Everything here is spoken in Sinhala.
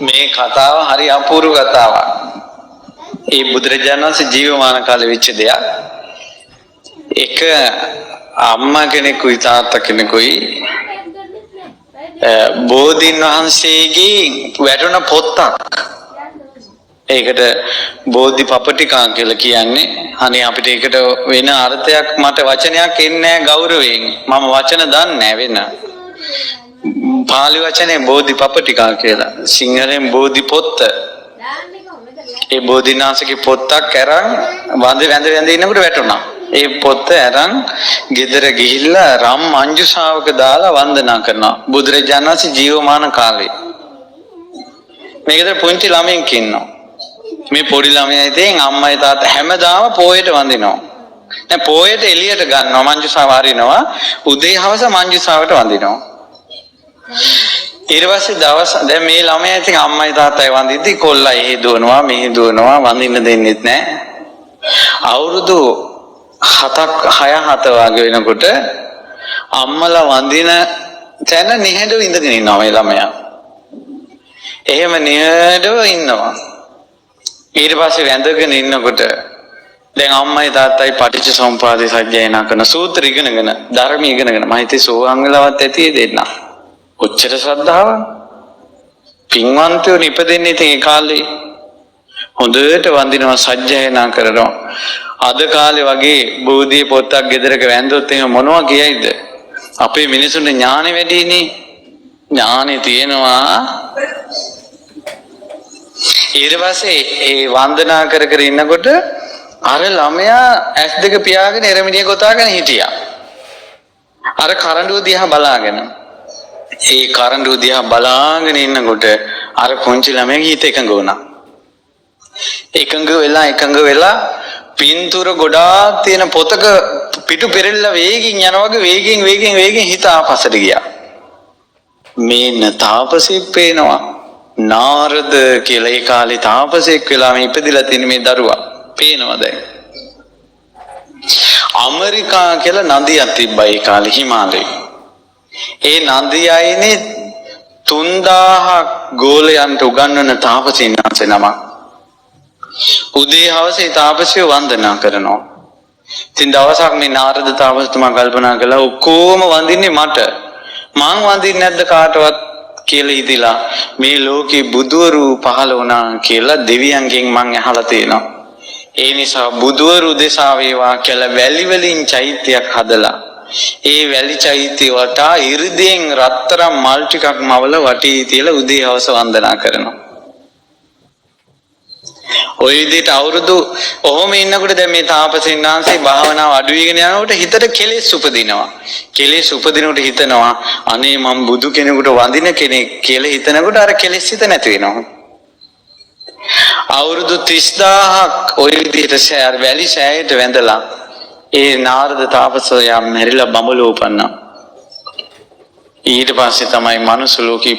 මේ කතාව හරි අපූර්ව කතාවක්. ඒ බුදුරජාණන් වහන්සේ ජීවමාන කාලේ වෙච්ච දෙයක්. එක අම්මා කෙනෙකුයි තාත්තා කෙනෙකුයි බෝධීන් වහන්සේගේ වැටුණ පොත්තක්. ඒකට බෝධි පපටිකා කියලා කියන්නේ. අනේ අපිට ඒකට වෙන අර්ථයක් මට වචනයක් එන්නේ නැහැ ගෞරවයෙන්. මම වචන දන්නේ නැහැ වෙන. පාලි වචනේ බෝධි පපටිකා කියලා. සිංහලෙන් බෝධි පොත්ත. ඒ බෝධිනාසගේ පොත්තක් අරන් වඳ වැඳ වැඳ ඉන්නකොට වැටුණා. ඒ පොත්ත අරන් ගෙදර ගිහිල්ලා රම් මංජුසාවක දාලා වන්දනා කරනවා. බුදුරජාණන් වහන්සේ ජීවමාන කාලේ. මේකද පුංචි ළමෙක් ඉන්නවා. මේ පොඩි ළමයා ඉතින් අම්මයි තාත්තා හැමදාම පොයේට වඳිනවා. දැන් පොයේට එළියට ගන්නවා, මංජුසාව අරිනවා. උදේ හවස මංජුසාවට වඳිනවා. ඊට පස්සේ දවස් දැන් මේ ළමයා ඉතින් අම්මයි තාත්තයි වඳිද්දි කොල්ලා එහෙ දුවනවා මෙහෙ දුවනවා, වඳින්න දෙන්නෙත් නෑ. අවුරුදු 7ක් 6 7 වගේ වෙනකොට අම්මලා වඳින තැන නිහඬව ඉඳගෙන ඉන්නවා මේ ළමයා. එහෙම නිහඬව ඉන්නවා. ඊට පස්සේ වැඳගෙන ඉන්නකොට දැන් අම්මයි තාත්තයි පටිච්ච සමුප්පාදේ සජ්ජායනා කරන සූත්‍ර ඉගෙනගෙන ධර්ම ඉගෙනගෙන මම හිතේ සෝවාන් වෙලාවත් ඇති දෙන්න. ඔච්චර ශ්‍රද්ධාවක්. පින්වන්තයෝ ඉපදෙන්නේ ඉතින් ඒ කාලේ හොඳට වඳිනවා, සජ්ජායනා කරනවා. අද කාලේ වගේ බෝධිය පොත්තක් ගෙදරක වැන්දොත් එහෙම මොනවා කියයිද? අපේ මිනිසුන්ට ඥානෙ වැඩිනේ. ඥානෙ තියෙනවා. ඊට පස්සේ ඒ වන්දනා කර කර ඉන්නකොට අර ළමයා ඇස් දෙක පියාගෙන එරමිනිය ගොතාගෙන හිටියා. අර කරඬුව දිහා බලාගෙන. ඒ කරඬුව දිහා බලාගෙන ඉන්නකොට අර පුංචි ළමයාගේ හිත එකඟ වුණා. එකඟ වෙලා එකඟ වෙලා පින්තූර ගොඩාක් තියෙන පොතක පිටු පෙරලිලා වේගින් යනවා වගේ වේගෙන් වේගෙන් වේගෙන් හිත ආපස්සට ගියා. මේන තාපසෙක් පේනවා. නාරද කියලා ඒ කාලේ තාපසෙක් වෙලා මේ ඉපදිලා තියෙන මේ දරුවා පේනවා දැන්. ඇමරිකා කියලා නදියක් තිබ්බා ඒ කාලේ හිමාලයේ. ඒ නදිය අයිනේ 3000ක් ගෝලයන්ට උගන්වන තාපසීන් වහන්සේ නමක්. උදේ හවසේ තාපසයෝ වන්දනා කරනවා. ඉතින් දවසක් මේ නාරද තාපසතුමා කල්පනා කළා, ඔක්කොම වඳින්නේ මට. මං වඳින්නේ නැද්ද කාටවත් කියලා හිතිලා, මේ ලෝකේ බුදුවරු පහළ වුණා කියලා දෙවියන්ගෙන් මං අහලා තියෙනවා. ඒ නිසා බුදුවරු දෙසා වේවා කියලා වැලි වලින් චෛත්‍යයක් හදලා ඒ වැලි චෛත්‍ය වටා ඉරිදෙන් රත්තරන් මල් ටිකක් මවල වටේ තියලා උදේ හවස වන්දනා කරනවා. ඔය විදිහට අවුරුදු ඔහොම ඉන්නකොට දැන් මේ තාපසයන් වහන්සේ භාවනාව අඩු වෙගෙන යනකොට හිතට කෙලෙස් උපදිනවා. කෙලෙස් උපදිනකොට හිතනවා අනේ මං බුදු කෙනෙකුට වඳින කෙනෙක් කියලා හිතනකොට අර කෙලෙස් හිත නැති වෙනවා. අවුරුදු 30,000ක් ඔය විදිහට සෑර් වැලි සෑයට වැඳලා ඒ නාරද තාපසයා මැරිලා බඹලෝ උපන්නා. ඊට පස්සේ තමයි මනුස්ස ලෝකෙ